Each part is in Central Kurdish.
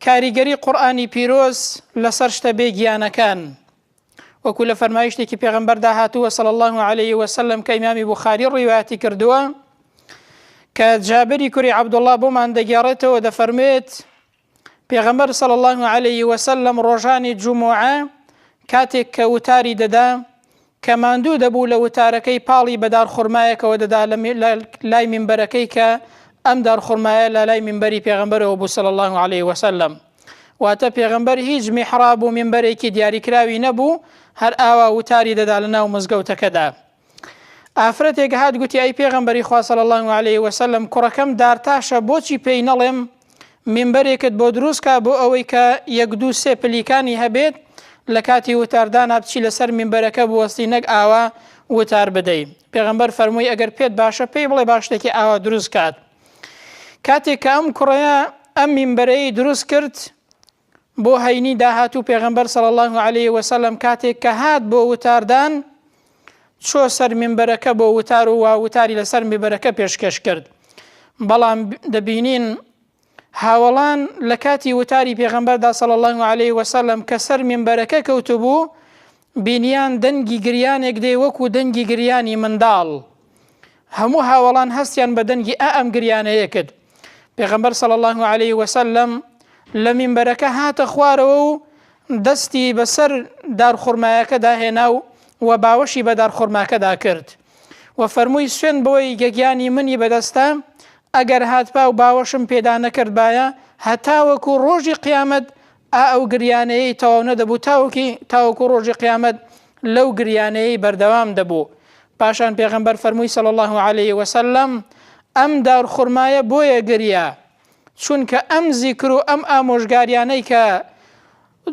کاریگەری قورئانی پیرۆز لەسەر شتە بێ گیانەکان وەکو لە فەرمایشتێکی پێغەمبەردا هاتووە صلی الله علیه وسلم کە ئیمامی بوخاری ڕیوایەتی کردووە کە جابری کوری عەبدوڵڵا بۆمان دەگێڕێتەوە دەفەرموێت پێغەمبەر صلی الله علیه وسلم ڕۆژانی جومعە کاتێک کە وتاری دەدا کە ماندوو دەبوو لە وتارەکەی پاڵی بە دارخورمایەکەوە دەدا لە لای مینبەرەکەی کە ئەم دارخورمایە لە لای مینبەری پێغەمبەرەوە بوو صلی اللە علیه وسلم واتە پێغەمبەر هیچ میحراب و مینبەرێکی دیاریکراوی نەبوو هەر ئاوا وتاری دەدا لە ناو مزگەوتەکەدا. ئافرەتێک هات گوتی ئەی پێغەمبەری خوا صلی اللە علیه وسلم کوڕەکەم دارتاشە بۆچی پێی نەڵێم مینبەرێکت بۆ دروست کا بۆ ئەوەی کە یەک دوو سێ پلیکانی هەبێت لە کاتی وتاردانا بچی لەسەر مینبەرەکە بوەستی نەک ئاوا وتار بدەی پێغەمبەر فەرمووی ئەگەر پێت باشە پێی بڵێ با شتێکی ئاوا دروست کات کاتێک کە ئەم کوڕەیە ئەم مینبەرەی دروست کرد بۆ هەینی داهاتوو پێغەمبەر صلی اللە علیه وسلم کاتێک کە هات بۆ وتاردان چۆ سەر مینبەرەکە بۆ وتار و وتاری لەسەر مینبەرەکە پێشکەش کرد بەڵام دەبینین هاوەڵان لە کاتی وتاری پێغەمبەردا صلی اللە علیه وسلم کە سەر مینبەرەکە کەوتبوو بینیان دەنگی گریانێک دێ وەکو دەنگی گریانی منداڵ هەموو هاوەڵان هەستیان بە دەنگی ئا ئەم گریانەیە کرد پێغەمبەر صلی اللە علیه وسلم لە مینبەرەکە هاتە خوارەوە و دەستی بەسەر دارخورمایەکەدا هێنا و و باوەشی بە دارخورماکەدا کرد و فەرمووی سوێن بەوەی کە گیانی منی بەدەستە ئەگەر هاتبا و باوەشم پێدا نەکردبایە هەتاوەکو ڕۆژی قیامەت ئا ئەو گریانەیەی تەواو نەدەبوو تاوەکی تاوەکو ڕۆژی قیامەت لەو گریانەیەی بەردەوام دەبوو پاشان پێغەمبەر فەرمووی صلی اللە علیه وسلم ئەم دار خورمایە بۆیە گریا چونکە ئەم زیکر و ئەم ئامۆژگاریانەی کە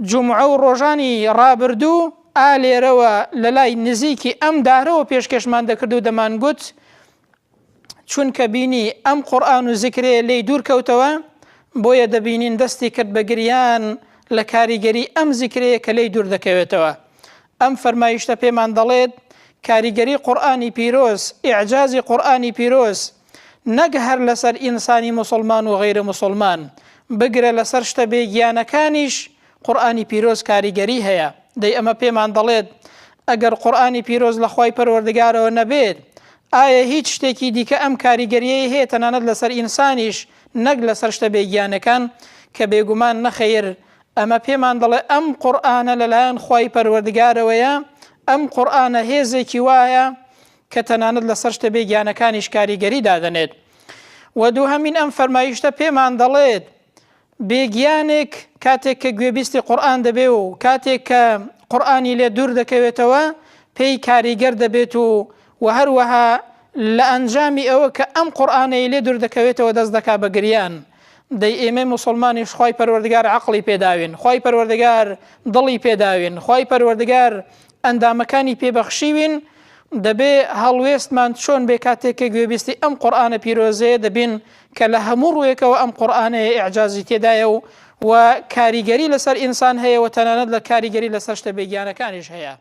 جومعە و ڕۆژانی ڕابردوو ئا لێرەوە لە لای نزیکی ئەم دارەوە پێشکەشمان دەکرد و دەمانگوت چونکە بینی ئەم قورئان و زیکرەیە لێی دوور کەوتەوە بۆیە دەبینین دەستی کرد بە گریان لە کاریگەری ئەم زیکرەیە کە لێی دوور دەکەوێتەوە ئەم فەرمایشتە پێمان دەڵێت کاریگەری قورئانی پیرۆز ئیعجازی قورئانی پیرۆز نەک هەر لەسەر ئینسانی موسڵمان و غەیرە موسڵمان بگرە لەسەر شتە بێ گیانەکانیش قورئانی پیرۆز کاریگەری هەیە، دەی ئەمە پێمان دەڵێت ئەگەر قورئانی پیرۆز لە خوای پەروەردگارەوە نەبێت ئایا هیچ شتێکی دیکە ئەم کاریگەریەی هەیە تەنانەت لەسەر ئینسانیش نەک لەسەر شتە بێ گیانەکان کە بێگومان نەخەیر ئەمە پێمان دەڵێ ئەم قورئانە لەلایەن خوای پەروەردگارەوەیە ئەم قورئانە هێزێکی وایە کە تەنانەت لەسەر شتە بێ گیانەکانیش کاریگەری دادەنێت وە دووهەمین ئەم فەرمایشتە پێمان دەڵێت بێ گیانێک کاتێک کە گوێبیستی قورئان دەبێ و کاتێک کە قورئانی لێ دوور دەکەوێتەوە پێی کاریگەر دەبێت و و هەروەها لە ئەنجامی ئەوە کە ئەم قورئانەی لێ دوور دەکەوێتەوە دەست دەکا بە گریان دەی ئێمەی موسڵمانیش خوای پەروەردگار عەقڵی پێداوین خوای پەروەردگار دڵی پێداوین خوای پەروەردگار ئەندامەکانی پێ بەخشیوین دەبێ هەڵوێستمان چۆن بێ کاتێک کە گوێبیستی ئەم قورئانە پیرۆزەیە دەبین کە لە هەموو ڕوویەکەوە ئەم قورئانەیە ئیعجازی تێدایە و و کاریگەری لەسەر ئینسان هەیە و تەنانەت لە کاریگەری لەسەر شتە بێگیانەکانیش هەیە.